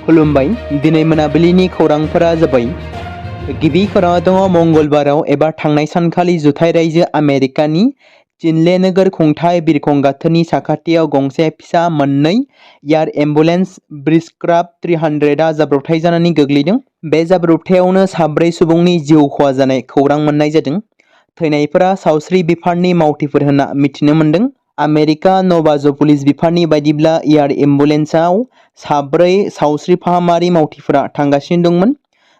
खुलुमबाय दिनै मोनाबिलिनि खौरांफोरा जाबाय गिबि खौराङा दङ मंगलबाराव एबा थांनाय सानखालि जुथाइ रायजो आमेरिकानि चिनले नोगोर खुंथाय बिरखं गाथोननि साखाथियाव गंसे फिसा मोननै एयार एम्बुलेन्स ब्रिजक्राफ्ट 300 जाब्रबथाय जानानै गोग्लैदों। बे जाब्रबथायावनो 4 सुबुंनि जिउ खहा जानाय खौरां मोननाय जादों। थैनायफोरा सावस्रि बिफाननि मावथिफोर होनना मिथिनो मोन्दों। आमेरिका नभाज पुलिस बिफाननि बायदिब्ला एयार एम्बुलेन्सआव 4 सावस्रि फाहामारि मावथिफोरा थांगासिनो दंमोन।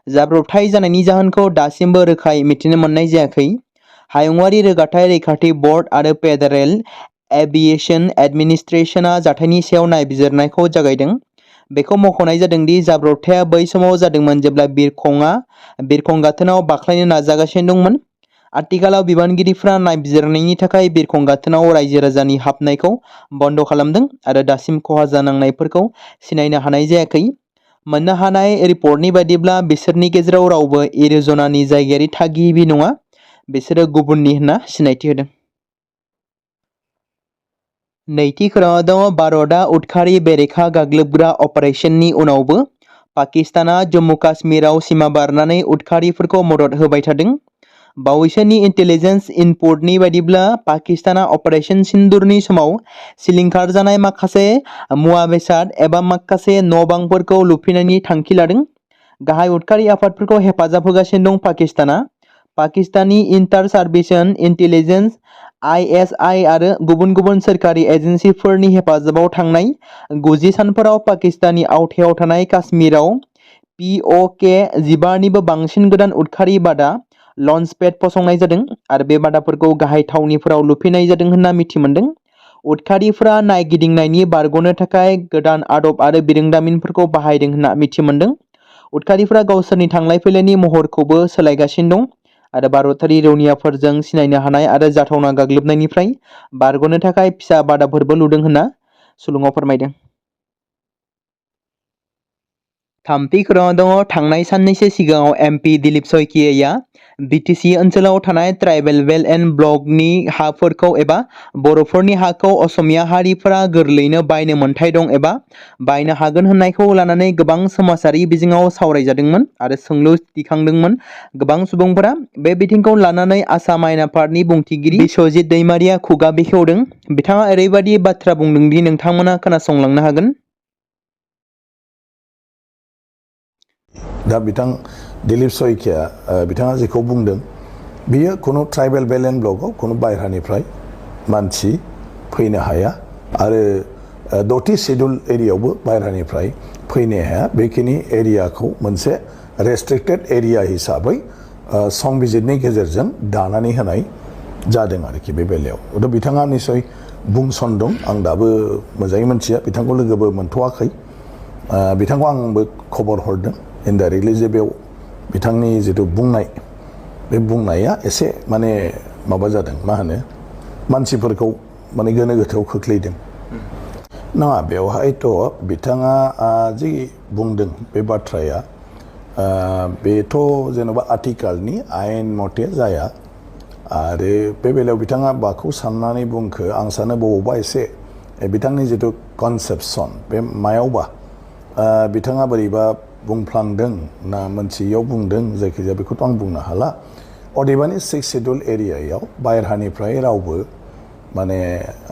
जाब्रबथाय जानायनि जाहोनखौ दासिमबो रोखायै मिथिनो मोननाय जायाखै। हायुङारि रोगाथाइ रैखाथि बर्ड आरो फेडारेल एभिएशन एडमिनिस्ट्रेशना जाथायनि सायाव नायबिजिरनायखौ जागायदों। बेखौ मख'नाय जादों दि जाब्रबथाया बै समाव जादोंमोन जेब्ला बिरखं गाथोनाव बाख्लायनो नाजागासिनो दंमोन। आथिखालाव बिबानगिरिफ्रा नायबिजिरनायनि थाखाय बिरखं गाथोनाव रायजो राजानि हाबनायखौ बन्द' खालामदों आरो दासिम खहा जानांनायफोरखौ सिनायनो हानाय जायाखै। मोननो हानाय रिपर्टनि बायदिब्ला बिसोरनि गेजेराव रावबो एरिज'नानि जायगायारि थागिबि नङा। बिसोरो गुबुननि होनना सिनायथि होदों। नैथि खौराङाव दङ भारतआ उदखारि बेरेखा गाग्लोबग्रा अपारेशननि उनावबो पाकिस्ताना जम्मु काश्मीराव सिमा बारनानै उदखारिफोरखौ मदद होबाय थादों। बावैसोनि इन्टेलिजेन्स इनपुटनि बायदिब्ला पाकिस्ताना अपारेशन सिन्दुरनि समाव सिलिंखार जानाय माखासे मुवा बेसाद एबा माखासे न'-बांफोरखौ लुफिननायनि थांखि लादों। गाहाय उदखारि आफादफोरखौ हेफाजाब होगासिनो दं पाकिस्ताना। पाकिस्ताननि इन्टार सार्भिसन इन्टेलिजेन्स ISI आरो गुबुन गुबुन सोरखारि एजेन्सिफोरनि हेफाजाबाव थांनाय 90 सानफोराव पाकिस्ताननि आवथायाव थानाय काश्मीराव POK-15निबो बांसिन गोदान उदखारि बादा लन्चपेड फसंनाय जादों आरो बे बादाफोरखौ गाहाय थावनिफोराव लुफिननाय जादों होनना मिथिमोन्दों। उदखारिफोरा नायगिदिंनायनि बारग'नो थाखाय गोदान आदब आरो बिरोंदामिनफोरखौ बाहायदों होनना मिथिमोन्दों। उदखारिफोरा गावसोरनि थांलाय फैलायनि महरखौबो सोलायगासिनो दं आरो भारतारि रौनियाफोरजों सिनायनो हानाय आरो जाथावना गाग्लोबनायनिफ्राय बारग'नो थाखाय फिसा बादाफोरबो लुदों होनना सुलुङाव फोरमायदों। थामथि खौराङाव दङ थांनाय साननैसो सिगाङाव MP दिलीप शइकियाआ BTC ओनसोलाव थानाय ट्राइबेल बेल्ट एन्ड ब्लकनि हाफोरखौ एबा बर'फोरनि हाखौ असमिया हारिफोरा गोरलैयैनो बायनो मोन्थाय दं एबा बायनो हागोन होननायखौ लानानै गोबां समाजारि बिजोङाव सावरायजादोंमोन आरो सोंलु दिखांदोंमोन। गोबां सुबुंफोरा बे बिथिंखौ लानानै आसाम आयेन आफादनि बुंथिगिरि बिश्वजित दैमारिया खुगा बेखेवदों। बिथाङा ओरैबायदि बाथ्रा बुंदों दि नोंथांमोना खोनासंलांनो हागोन। दा बिथां दिलीप शइकिया बिथाङा जेखौ बुंदों बियो खुनु ट्राइबेल बेल्ट एन्ड ब्लकआव खुनु बायह्रानिफ्राय मानसि फैनो हाया आरो 6थि शेड्युल एरियायावबो बायह्रानिफ्राय फैनो हाया। बेखिनि एरियाखौ मोनसे रेस्ट्रिक्टेड एरिया हिसाबै संबिजिरनि गेजेरजों दानानै होनाय जादों आरोखि बे बेलायाव। दा बिथाङा निसय बुंसनदों, आं दाबो मोजाङै मोनथिया, बिथांखौ लोगोबो मोनथ'वाखै। बिथांखौ आंबो खबर हरदों इनडाइरेक्टलि जे बेयाव बिथांनि जिथु बुंनाय बे बुंनाया एसे माने माबा जादों, मा होनो, मानसिफोरखौ माने गोनो गोथोआव खोख्लैदों। नङा, बेवहायथ' बिथाङा जि बुंदों बे बाथ्राया बेथ' जेन'बा आथिखालनि आयेन मथे जाया आरो बे बेलायाव बिथाङा माखौ साननानै बुंखो आं सानो बबावबा एसे बिथांनि जिथु कनसेप्सन बे मायावबा बिथाङा बोरैबा बुंफ्लांदों ना मोनथियैयाव बुंदों, जायखिजाया बेखौथ' आं बुंनो हाला। अदेबानि 6 शेड्युल एरियायाव बायह्रानिफ्राय रावबो माने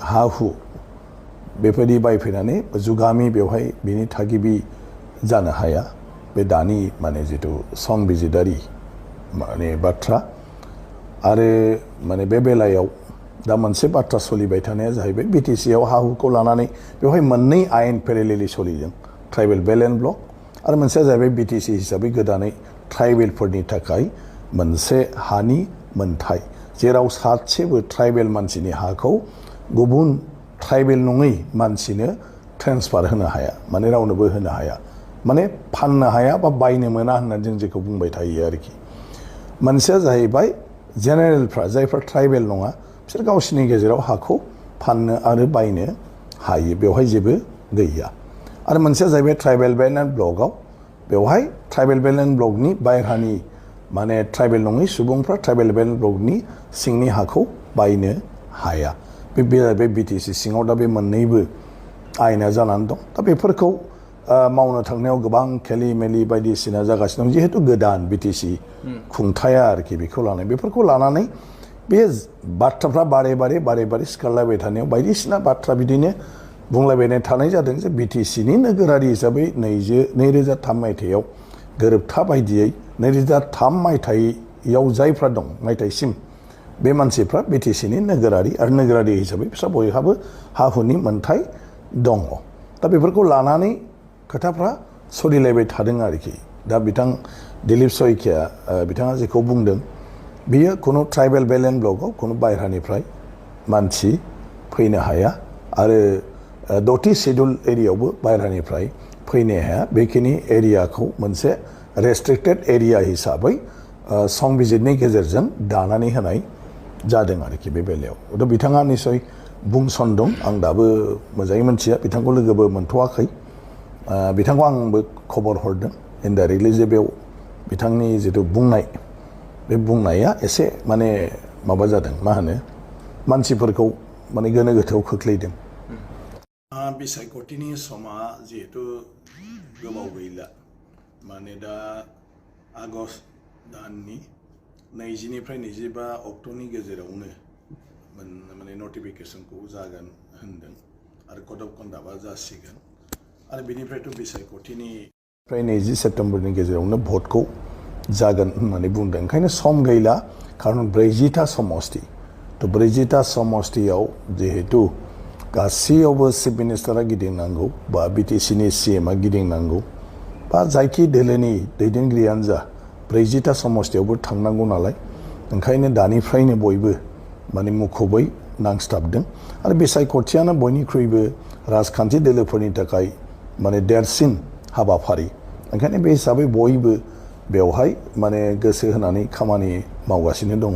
हा हु बेबायदि बायफैनानै जुगामि बेवहाय बिनि थागिबि जानो हाया। बे दानि माने जिथु संबिजिदारि माने बाथ्रा आरो माने बे बेलायाव दा मोनसे बाथ्रा सोलिबाय थानाया जाहैबाय BTCआव हा हुखौ लानानै बेवहाय मोननै आयेन पेरेलेलि सोलिदों, ट्राइबेल बेल्ट एन्ड ब्लक आरो मोनसेया जाहैबाय BTC हिसाबै गोदानै ट्राइबेलफोरनि थाखाय मोनसे हानि मोनथाय, जेराव सासेबो ट्राइबेल मानसिनि हाखौ गुबुन ट्राइबेल नङै मानसिनो ट्रेन्सफार होनो हाया, माने रावनोबो होनो हाया, माने फाननो हाया बा बायनो मोना होननानै जों जेखौ बुंबाय थायो आरोखि। मोनसेया जाहैबाय जेनेरेलफ्रा, जायफ्रा ट्राइबेल नङा, बिसोर गावसिनि गेजेराव हाखौ फाननो आरो बायनो हायो, बेवहाय जेबो गैया। आरो मोनसेया जाहैबाय ट्राइबेल बेल्ट एन्ड ब्लकआव, बेवहाय ट्राइबेल बेल्ट एन्ड ब्लकनि बायह्रानि माने ट्राइबेल नङै सुबुंफ्रा ट्राइबेल बेल्ट ब्लकनि सिंनि हाखौ बायनो हाया। बे BTC सिङाव दा बे मोननैबो आयेना जानानै दं। दा बेफोरखौ मावनो थांनायाव गोबां खेलि मेलि बायदिसिना जागासिनो दं जिहेतु गोदान बिटिसि खुंथाया आरोखि बेखौ लानाय बेफोरखौ लानानै बे बाथ्राफ्रा बारे बारे सिखारलायबाय थानायाव बायदिसिना बाथ्रा बिदिनो बुंलायबाय थानाय जादों जे बिटिसिनि नोगोरारि हिसाबै 2003 मायथाइयाव गोरोबथा बायदियै 2003 मायथाइयाव जायफ्रा दं मायथाइसिम बे मानसिफ्रा बिटिसिनि नोगोरारि आरो नोगोरारि हिसाबै बिस्रा बयहाबो हा हुनि मोन्थाय दङ दा बेफोरखौ लानानै खोथाफ्रा सोलिलायबाय थादों आरोखि दा बिथां दिलीप सयकिया बिथाङा जेखौ बुंदों बियो खुनु ट्राइबेल बेलेन्ड ब्लकआव खुनु बायह्रानिफ्राय मानसि फैनो हाया आरो 10थि शेड्युल एरियायावबो बायह्रानिफ्राय फैनो हाया बेखिनि एरियाखौ मोनसे रेस्ट्रिक्टेड एरिया हिसाबै संबिजिरनि गेजेरजों दानानै होनाय जादों आरोखि बे बेलायाव दा बिथाङा निसय बुंसनदों आं दाबो मोजाङै मोनथिया बिथांखौ लोगोबो मोनथ'वाखै बिथांखौ आंबो खबर हरदों इनडाइरेक्टलि जे बेयाव बिथांनि जिथु बुंनाय बे बुंनाया एसे माने माबा जादों मा होनो मानसिफोरखौ माने गोनो गोथोआव खोख्लैदों बिसायख'थिनि समा जिहेतु गोबाव गैला माने दा आगष्ट दाननि 20निफ्राय 25 अक्ट'नि गेजेरावनो माने नटिफिकेसनखौ जागोन होनदों आरो कड अफ कन्डाक्टआ जासिगोन आरो बिनिफ्रायथ' बिसायख'थिनि 20 सेप्तेम्बरनि गेजेरावनो भटखौ जागोन होननानै बुंदों ओंखायनो सम गैला खारन 40टा समष्टि थ' 40टा समष्टियाव जिहेतु गासैयावबो चिफ मिनिस्टारा गिदिंनांगौ बा बिटिसिनि CMआ गिदिंनांगौ बा जायखि दोलोनि दैदेनगिरियानो जा 40टा समष्टियावबो थांनांगौ नालाय ओंखायनो दानिफ्रायनो बयबो माने मुखुबै नांस्थाबदों आरो बिसायख'थियानो बयनिख्रुइबो राजखान्थि दोलोफोरनि थाखाय माने देरसिन हाबाफारि ओंखायनो बे हिसाबै बयबो बेवहाय माने गोसो होनानै खामानि मावगासिनो दङ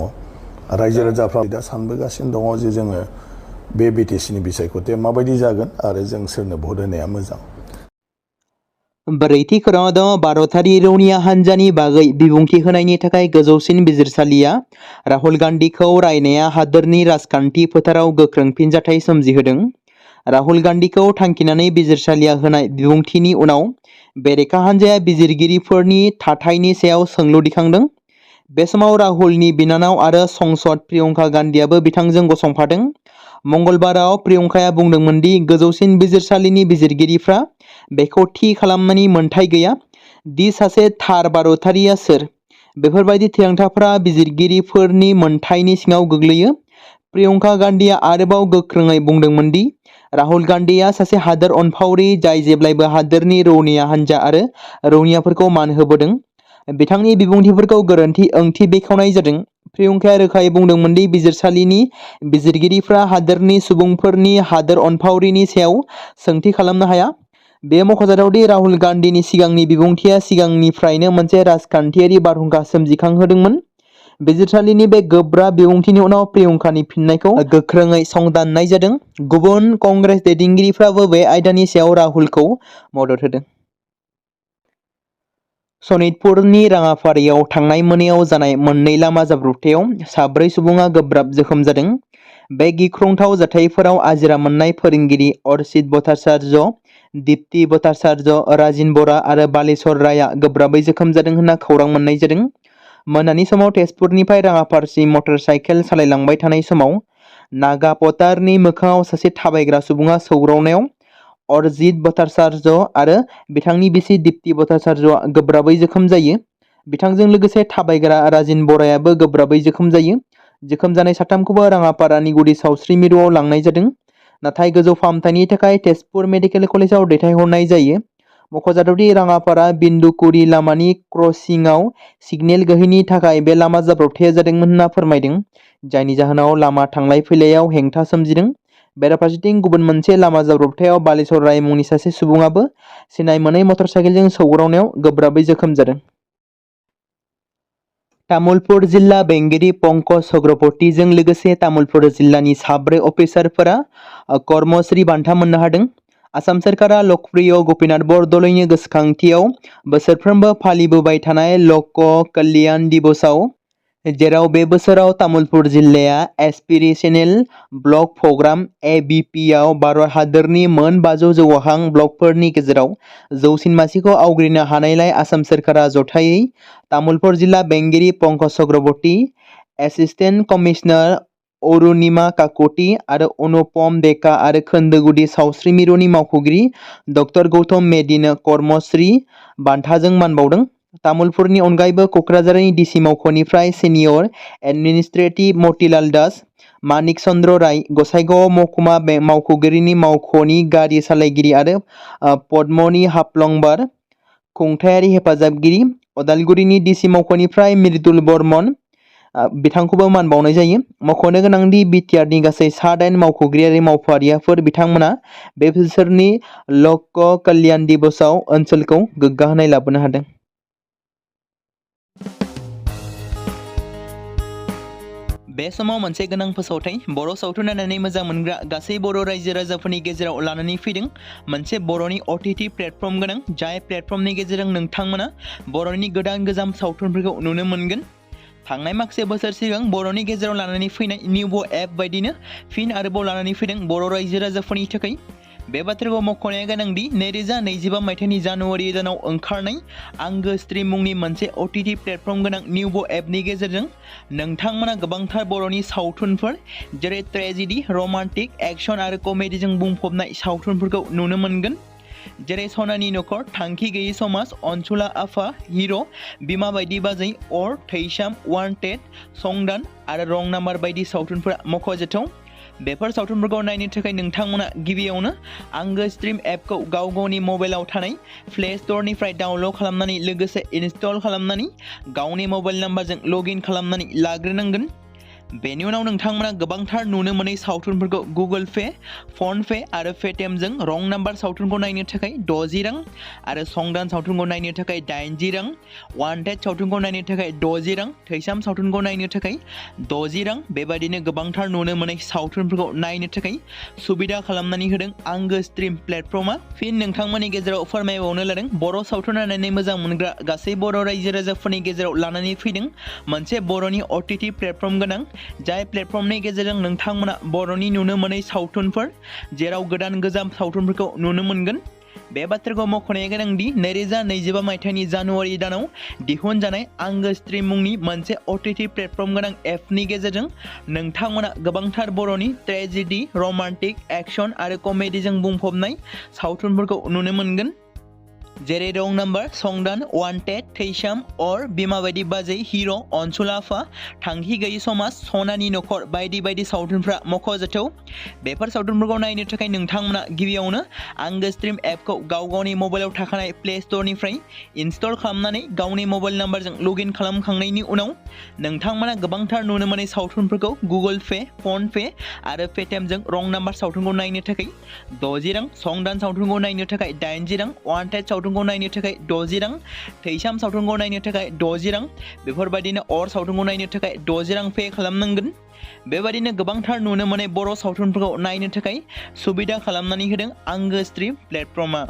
रायजो राजाफ्रा दा सानबोगासिनो दङ जे जोङो बे बिटिसिनि बिसायख'थिया माबायदि जागोन आरो जों सोरनो भट होनाया मोजां ब्रैथि खौराङाव भारतारि रौनिया हान्जानि बागै बिबुंथि होनायनि थाखाय गोजौसिन बिजिरसालिया राहुल गान्धीखौ रायनाया हादोरनि राजखान्थि फोथाराव गोख्रों फिनजाथाय सोमजिहोदों राहुल गान्धीखौ थांखिनानै बिजिरसालिया होनाय बिबुंथिनि उनाव बेरेखा हान्जाया बिजिरगिरिफोरनि थाथायनि सायाव सोंलु दिखांदों बे समाव राहुलनि बिनानाव आरो संसद प्रियंका गान्धीआबो बिथांजों गसंफादों मंगलबाराव प्रियंकाया बुंदोंमोन दि गोजौसिन बिजिरसालिनि बिजिरगिरिफ्रा बेखौ थि खालामनायनि मोन्थाय गैया दि सासे थार भारतारिया सोर बेफोरबायदि थिरांथाफोरा बिजिरगिरिफोरनि मोन्थायनि सिङाव गोग्लैयो प्रियंका गान्धीआ आरोबाव गोख्रोङै बुंदोंमोन दि राहुल गान्धीआ सासे हादोर अनफावरि जाय जेब्लायबो हादोरनि रौनिया हान्जा आरो रौनियाफोरखौ मान होबोदों बिथांनि बिबुंथिफोरखौ गोरोन्थि ओंथि बेखेवनाय जादों प्रियंकाया रोखायै बुंदोंमोन दि बिजिरसालिनि बिजिरगिरिफ्रा हादोरनि सुबुंफोरनि हादोर अनफावरिनि सायाव सोंथि खालामनो हाया बे मख'जाथाव दि राहुल गान्धीनि सिगांनि बिबुंथिया सिगांनिफ्रायनो मोनसे राजखान्थियारि बारहुंखा सोमजिखांहोदोंमोन बिजिरसालिनि बे गोब्राब बिबुंथिनि उनाव प्रियंकानि फिननायखौ गोख्रोङै संदाननाय जादों गुबुन कंग्रेस दैदेनगिरिफ्राबो बे आयदानि सायाव राहुलखौ मदद होदों सनितपुरनि राङाफारियाव थांनाय मोनायाव जानाय मोननै लामा जाब्रबथायाव 4 सुबुङा गोब्राब जोखोम जादों बे गिख्रंथाव जाथायफोराव आजिरा मोननाय फोरोंगिरि अर्चित भट्टाचार्य दीप्ति भट्टाचार्य राजिन बरा आरो बालेश्वर रायआ गोब्राबै जोखोम जादों होनना खौरां मोननाय जादों मोनानि समाव तेजपुरनिफ्राय राङापारसिम मटर साइकेल सालायलांबाय थानाय समाव नागा पटारनि मोखाङाव सासे थाबायग्रा सुबुङा सौग्रावनायाव अर्जित भट्टाचार्य आरो बिथांनि बिसि दीप्ति भट्टाचार्यआ गोब्राबै जोखोम जायो बिथांजों लोगोसे थाबायग्रा राजिन बरायाबो गोब्राबै जोखोम जायो जोखोम जानाय साथामखौबो राङापारानि गुदि सावस्रि मिरुआव लांनाय जादों नाथाय गोजौ फाहामथायनि थाखाय तेजपुर मेडिकेल कलेजाव दैथायहरनाय जायो मख'जाथावदि राङापारा बिन्दुकुरि लामानि क्रसिंआव सिगनेल गैयैनि थाखाय बे लामा जाब्रबथाया जादोंमोन होनना फोरमायदों जायनि जाहोनाव लामा थांलाय फैलायाव हेंथा सोमजिदों बेराफारसेथिं गुबुन मोनसे लामा जाब्रबथायाव बालेश्वर राय मुंनि सासे सुबुङाबो सिनाय मोनै मटर साइकेलजों सौग्रावनायाव गोब्राबै जोखोम जादों तामुलपुर जिल्ला बेंगिरि पंकज चक्रवर्तीजों लोगोसे तामुलपुर जिल्लानि 4 अफिसारफोरा कर्मश्री बान्था मोननो हादों आसाम सोरखारा लकप्रिय गपिनाथ बरदलैनि गोसोखांथियाव बोसोरफ्रोमबो फालिबोबाय थानाय लक कल्याण दिबसआव जेराव बे बोसोराव तामुलपुर जिल्लाया एस्पिरेशनेल ब्लक प्रग्राम ABP आव भारत हादोरनि मोन 500 जौगाखां ब्लकफोरनि गेजेराव जौसिन मासिखौ आवग्रिनो हानायलाय आसाम सोरखारा जथायै तामुलपुर जिल्ला बेंगिरि पंकज चक्रवर्ती, एसिस्टेन्ट कमिशनार अरुणिमा काकति आरो अनुपम डेका आरो खोन्दोगुदि सावस्रि मिरुनि मावख'गिरि डक्टर गौतम मेदिनो कर्मश्री बान्थाजों मान बावदों। तामुलपुरनि अनगायैबो क'क्राझारनि डिसि मावख'निफ्राय सिनियर एडमिनिस्ट्रेटिभ मतिलाल दास, मानिक चन्द्र राय, गसाइगाव महकुमा मावख'गिरिनि मावख'नि गारि सालायगिरि आरो पद्मनि हाप्लंबार खुंथायारि हेफाजाबगिरि, अदालगुरिनि डिसि मावख'निफ्राय मृदुल बर्मन बिथांखौबो मान बावनाय जायो। मख'नो गोनांदि बिटिआरनि गासै सा 8 मावख'गिरि मावफारियाफोर बिथांमोना बे बोसोरनि लक कल्याण दिबसआव ओनसोलखौ गोग्गाहोनाय लाबोनो हादों। बे समाव मोनसे गोनां फोसावथाय बर' सावथुन नायनानै मोजां मोनग्रा गासै बर' रायजो राजाफोरनि गेजेराव लानानै फैदों मोनसे बर'नि OTT प्लेटफर्म गोनां, जाय प्लेटफर्मनि गेजेरजों नोंथांमोना बर'नि गोदान गोजाम सावथुनफोरखौ नुनो मोनगोन। थांनाय माखासे बोसोर सिगां बर'नि गेजेराव लानानै फैनाय निउबो एप बायदिनो फिन आरोबाव लानानै फैदों बर' रायजो राजाफोरनि थाखाय। बे बाथ्राखौ मख'नाया गोनांदि 2025 मायथाइनि जानुवारि दानाव ओंखारनाय आंगो स्ट्रिम मुंनि मोनसे OTT प्लेटफर्म गोनां निउबो एपनि गेजेरजों नोंथांमोना गोबांथार बर'नि सावथुनफोर जेरै ट्रेजेडि, रमान्टिक, एक्शन आरो कमेडिजों बुंफबनाय सावथुनफोरखौ नुनो मोनगोन। जेरै सनानि नखर, थांखि गैयै समाज, अनसुला आफा, हिर', बिमा बायदि बाजै, अर, थैसाम, वान्टेड, संदान आरो रं नाम्बार बायदि सावथुनफोरा मख'जाथाव। बेफोर सावथुनफोरखौ नायनो थाखाय नोंथांमोना गिबियावनो आंगो स्ट्रिम एपखौ गावनि मबाइलाव थानाय प्ले स्ट'रनिफ्राय डाउनल'ड खालामनानै लोगोसे इनस्टल खालामनानै गावनि मबाइल नाम्बारजों लगइन खालामनानै लाग्रोनांगोन। बेनि उनाव नोंथांमोना गोबांथार नुनो मोनै सावथुनफोरखौ गुगोल पे, फन पे आरो पेटिएमजों रं नाम्बार सावथुनखौ नायनो थाखाय 60 रां आरो संदान सावथुनखौ नायनो थाखाय 80 रां, वान्टेड सावथुनखौ नायनो थाखाय 60 रां, थैसाम सावथुनखौ नायनो थाखाय 60 रां बेबायदिनो गोबांथार नुनो मोनै सावथुनफोरखौ नायनो थाखाय सुबिदा खालामनानै होदों आंगो स्ट्रिम प्लेटफर्मा। फिन नोंथांमोननि गेजेराव फोरमायबावनो लादों बर' सावथुन नायनानै मोजां मोनग्रा गासै बर' रायजो राजाफोरनि गेजेराव लानानै फैदों मोनसे बर'नि OTT प्लेटफर्म गोनां, जाय प्लेटफर्मनि गेजेरजों नोंथांमोना बर'नि नुनो मोनै सावथुनफोर जेराव गोदान गोजाम सावथुनफोरखौ नुनो मोनगोन। बे बाथ्राखौ मख'नाया गोनांदि 2025 मायथाइनि जानुवारि दानाव दिहुनजानाय आंगो स्ट्रिम मुंनि मोनसे OTT प्लेटफर्म गोनां एपनि गेजेरजों नोंथांमोना गोबांथार बर'नि ट्रेजेडि, रमान्टिक, एक्शन आरो कमेडिजों बुंफबनाय सावथुनफोरखौ नुनो मोनगोन। जेरै रं नाम्बार, संदान, वान्टेड, थैसाम, अर, बिमा बायदि बाजै, हिर', अनसुला आफा, थांखि गैयै समाज, सनानि नखर बायदि बायदि सावथुनफ्रा मख'जाथाव। बेफोर सावथुनफोरखौ नायनो थाखाय नोंथांमोना गिबियावनो आंगो स्ट्रिम एपखौ गावनि मबाइलाव थाखानाय प्ले स्ट'रनिफ्राय इनस्टल खालामनानै गावनि मबाइल नाम्बारजों लगइन खालामखांनायनि उनाव नोंथांमोना गोबांथार नुनो मोनै सावथुनफोरखौ गुगोल पे, फन पे आरो पेटिएमजों रं नाम्बार सावथुनखौ नायनो थाखाय 60 रां, संदान सावथुनखौ नायनो थाखाय 80 रां, वान्टेड सावथुनखौ नायनो थाखाय 60 रां, थैसाम सावथुनखौ नायनो थाखाय 60 रां बेफोरबायदिनो अर सावथुनखौ नायनो थाखाय 60 रां पे खालामनांगोन। बेबायदिनो गोबांथार नुनो मोनै बर' सावथुनफोरखौ नायनो थाखाय सुबिदा खालामनानै होदों आंगो स्ट्रिम प्लेटफर्मा।